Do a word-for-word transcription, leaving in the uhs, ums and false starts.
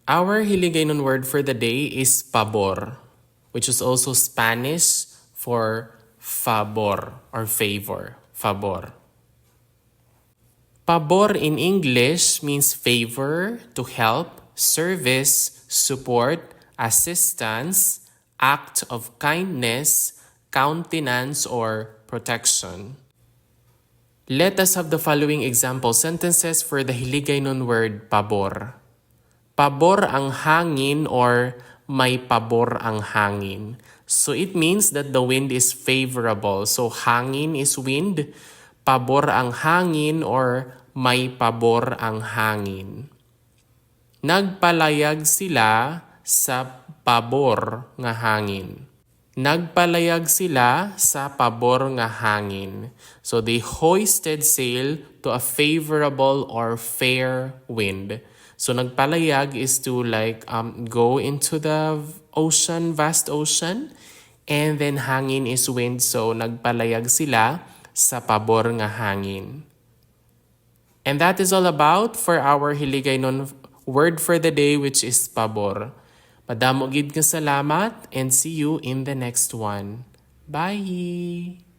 Our Hiligaynon word for the day is pabor, which is also Spanish for favor or favor. Favor. Pabor in English means favor, to help, service, support, assistance, act of kindness, countenance, or protection. Let us have the following example sentences for the Hiligaynon word pabor. Pabor ang hangin or may pabor ang hangin. So it means that the wind is favorable. So hangin is wind, pabor ang hangin or may pabor ang hangin. Nagpalayag sila sa pabor nga hangin. Nagpalayag sila sa pabor nga hangin. So they hoisted sail to a favorable or fair wind. So nagpalayag is to, like, um, go into the ocean, vast ocean, and then hangin is wind. So nagpalayag sila sa pabor nga hangin. And that is all about for our Hiligaynon word for the day, which is pabor. Madamo gid nga salamat, and see you in the next one. Bye!